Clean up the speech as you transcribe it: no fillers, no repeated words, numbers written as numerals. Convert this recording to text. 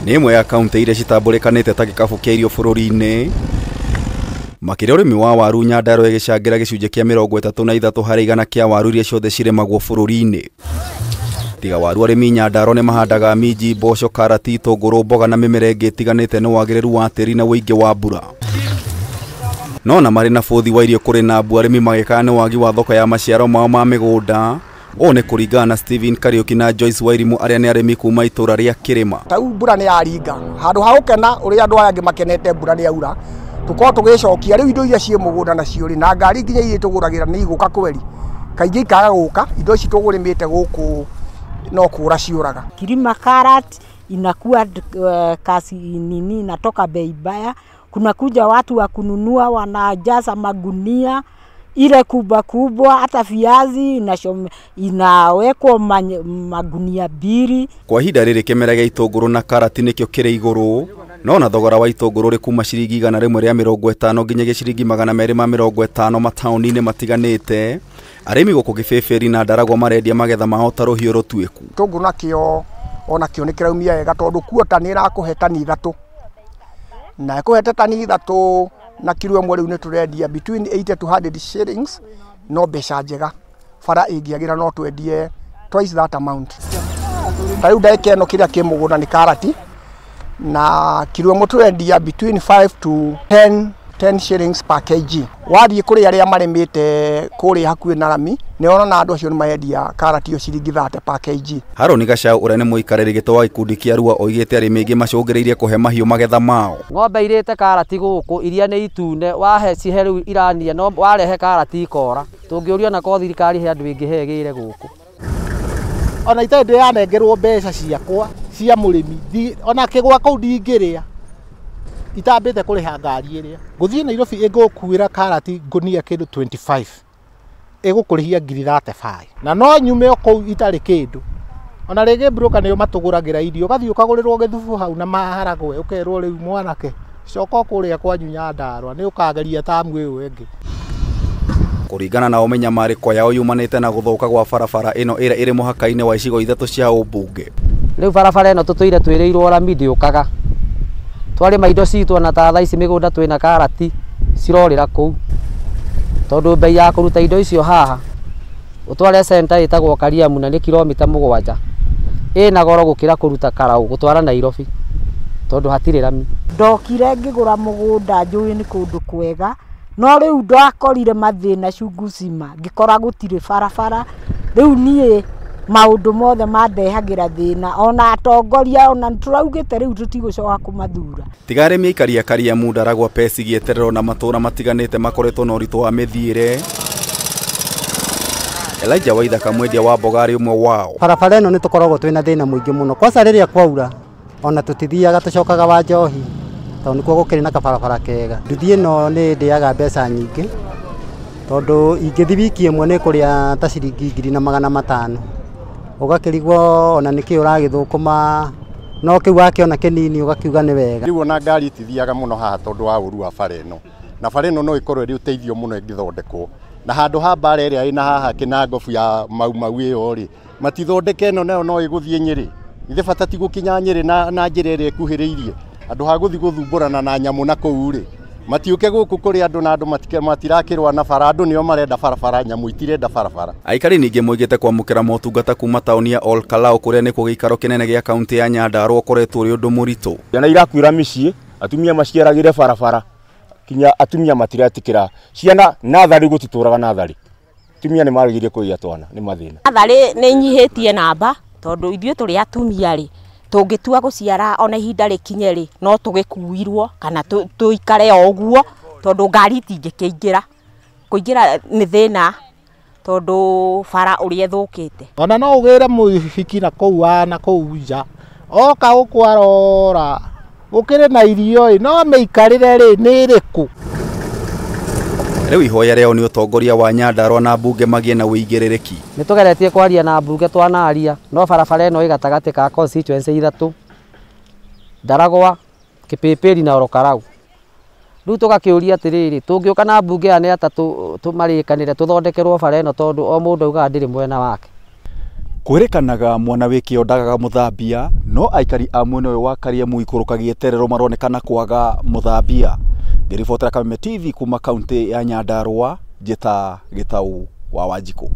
Nĩ ĩmwe ya kaunti iria citambũrĩkanĩte ta gĩkabũ kĩa irio bũrũri-inĩ. Makĩria ũrĩmi wa waru Nyandarua ĩgĩcangĩra gĩcunjĩ kĩa 33 harĩ igana kĩa waru iria ciothe cirĩmagwo bũrũri-inĩ. Tiga waru arĩmi Nyandarua nĩ mahandaga minji, mboco, karati, itũngũrũ, mboga na mĩmera ĩngĩ ĩtiganĩte nĩ wagĩrĩru wa tĩri na ũingĩ wa mbura. No na marĩ na bũthi wa irio kũrĩ na mbu arĩmi magĩkaga nĩ wagi wa thoko ya maciaro mao ma mĩgũnda. Ũũ nĩ kũringana na Steven Kariuki na Joyce Wairimu arĩa nĩ arĩmi kuma itũra rĩa Kĩrĩma. Ta rĩu mbura nĩ yaringa handũ ha gũkena ũrĩa andũ aya angĩ makenete mbura nĩ yaura tũkorwo tũgĩcokia rĩu indo iria ciĩ mũgũnda nacio rĩ na ngari nginya iria tũgũragĩra nĩ igũka kweri kaingĩ ikaga gũka indo ici tũgũrĩmĩte gũkũ no kũra ciũraga. Kilima karati inakuwa kasi nini inatoka bei mbaya, kuna kuja watu wa kununua wanajaza magunia ile kubwa kubwa, hata viazi inawekwa magunia mbili. Kwa ihinda rĩrĩ kĩmera gĩa itũngũrũ na karati nĩkĩo kĩrĩ igũrũ, no na thogora wa itũngũrũ ũrĩ kuma ciringi 150 nginyagia ciringi 250 mataũni-inĩ matiganĩte. Arĩmi gũkũ Kĩbĩbĩri na Ndaragwa marendia magetha mao ta rũhiũ rũtuĩku. Itũngũrũ nakĩo onakĩo nĩ kĩraumia wega tondũ kuota nĩ ĩrakũhe tani ithatũ na ĩkũhete tani ithatũ na kiro ĩmwe rĩu nĩ tũrendia between 80 to 100 shillings, no mbeca njega bara ĩngĩagĩra no twendie twice that amount. Ta rĩu ndagĩka ĩno kĩrĩa kĩ mũgũnda nĩ karati na kiro ĩmwe tũrendia between 5 to 10 shillings per kg. Wathiĩ kũrĩ arĩa marĩmĩte kũrĩa hakuhĩ na rami nĩ ũrona andũ acio nĩ marendia karati ĩyo ciringi 30 per kg. Harũni Gacau ũrĩa nĩ mũikarĩri gĩtĩ wa gĩkundi kĩa Rua oigĩte arĩmi aingĩ macũngĩrĩirie kũhe mahiũ magetha mao. Ng'ombe irĩte karati gũkũ iria nĩ itune wahe cihe rĩu irania no warehe karati ikora tũngĩũria na ko thirikari he andũ ĩngĩ ĩgĩre gũkũ. Ona itarĩ ndĩranengerwo mbeca ciakwa cia mũrĩmi ona kĩgwa kũu ndingĩrĩa itambĩte kũrĩha ngari ĩrĩa ngũthiĩ Nairobi ĩngũkuĩra karati ngũnia kĩndũ 25 ĩgũkũrĩhia ngiri 35 na no nyume o kũu itarĩ kĩndũ. Ona rĩngĩ broker nĩo matũgũragĩra irio ũgathiĩ ũkagũrĩrwo gĩthubu hau na maharagwe ũkerwo rĩu mwanake coka kũrĩa kwanyu Nyandarua nĩ ũkageria tamu ĩyo ĩngĩ. Kũringana na mĩnyamarĩko yao yumanĩte na gũthũka gwa barabara ĩno ĩrĩa ĩrĩ mũhaka-inĩ wa icigo ithatũ cia ũmbunge. Rĩu barabara ĩno tũtũire twĩrĩirwo rami ndĩũkaga twarĩma indo citũ ona ta thaa ici mĩgũnda twĩna karati cirorĩra kũu tondũ bei ya kũruta indo icio haha ũtware center ĩtagwo Kariamu na nĩ kilomita 7 ĩna goro gũkĩra kũruta Karau gũtwara Nairobi tondũ hatirĩ rami. Ndokire ngĩgũra mũgũnda njũĩ nĩ kũndũ kwega no rĩu ndakorire mathĩna cunguzima ngĩkora gũtirĩ barabara rĩu niĩ maũndũ mothe mandehagĩra thĩna ona atongoria ona tũraugĩte rĩu tũtigũcoka kũmathura. Tiga arĩmi aikari a Kariamu, Ndaragwa, Pesi, Gĩeterero na matũũra matiganĩte makoretwo na ũritũ wa mĩthiĩre. Elijah Waithaka mwendia wa mboga arĩ ũmwe wao. Barabara ĩno nĩ tũkoragwo twĩna thĩna mũingĩ mũno kwanza rĩrĩa kwaura ona tũtithiaga tũcokaga wa njohi tondũ nĩkuo gũkĩrĩ na kabarabara kega. Nduthi ĩno nĩ ndĩaga mbeca nyingĩ tondũ ingĩthiĩ wiki ĩmwe nĩ kũrĩa ta ciringi 1500 ũgakĩrigwo ona nĩkĩ ũragĩthũkũma no kĩu wakĩona kĩnini ũgakiuga nĩ wega. Rĩu ona ngari itithiaga mũno haha tondũ wa ũru wa bara ĩno na bara ĩno no ĩkorwo ĩrĩ ũteithio mũno ĩngĩthondekwo na handũ ha bara ĩrĩa ĩna haha kĩnangobu ya Mau Mau ĩyo rĩ matithondeke ĩno nayo no ĩgũthiĩ Nyĩrĩ ithe bata ti gũkinya Nyĩrĩ na njĩra ĩrĩa ĩkuhĩrĩirie andũ ha gũthiĩ gũthumbũrana na nyamũ na kũu rĩ matiũke gũkũ kũrĩ andũ na andũ matirakĩrwa na bara andũ nĩo marenda barabara nyamũ itirenda barabara. Aikari ningĩ moigĩte kwamũkĩra motungata kuma taũni ya Ol Kalou kũrĩa nĩkuo gĩikaro kĩnene gĩa kaunti ya Nyandarua ũkoretwo ũrĩ ũndũ mũritũ. Ciana irakuĩra mĩciĩ atumia maciaragĩre barabara kinya atumia matiretĩkĩra ciana natharĩ gũtitũraga natharĩ atumia nĩ maregire kũgĩa twana nĩ mathĩna. Natharĩ nĩ inyihĩtie namba tondũ ithuĩ tũrĩ atumia rĩ tũngĩtua gũciara ona ihinda rĩkinye rĩ no tũgĩkuirwo kana tũikare o ũguo tondũ ngari itingĩkĩingĩra kũingĩra nĩ thĩna tondũ bara ũrĩa ĩthũkĩte. Ona no ũgĩre mũhiki na kũu wa na kũu nja oka gũkũ arora gũkĩrĩ na irio ĩ no mĩikarĩre rĩ nĩ ĩrĩkũ. Rĩu ihoya rĩao nĩ ũtongoria wa Nyandarua na mbunge magĩe na ũigĩrĩrĩki. Nĩ tũgeretie kwaria na mbunge twanaria no barabara ĩno ĩ gatagatĩ ka constituency ithatũ Ndaragwa, Kĩpĩpĩri na Ol Kalou. Rĩu tũgakĩũria atĩrĩrĩ tũngĩũka na mbunge aya nĩ atatũ tũmarĩkanĩre tũthondekerwo bara ĩno tondũ o mũndũ augaga ndĩrĩ mwena wake. Kwĩrĩkanaga mwana wĩ kĩo ndagaga mũthambia, no aikari a mwena ũyũ wa Kariamu ikũrũka gĩeterero maronekana kwaga mũthambia. Ngĩribotera Kameme TV kuma kaunti ya Nyandarua, njĩta Gĩtau wa Wanjikũ.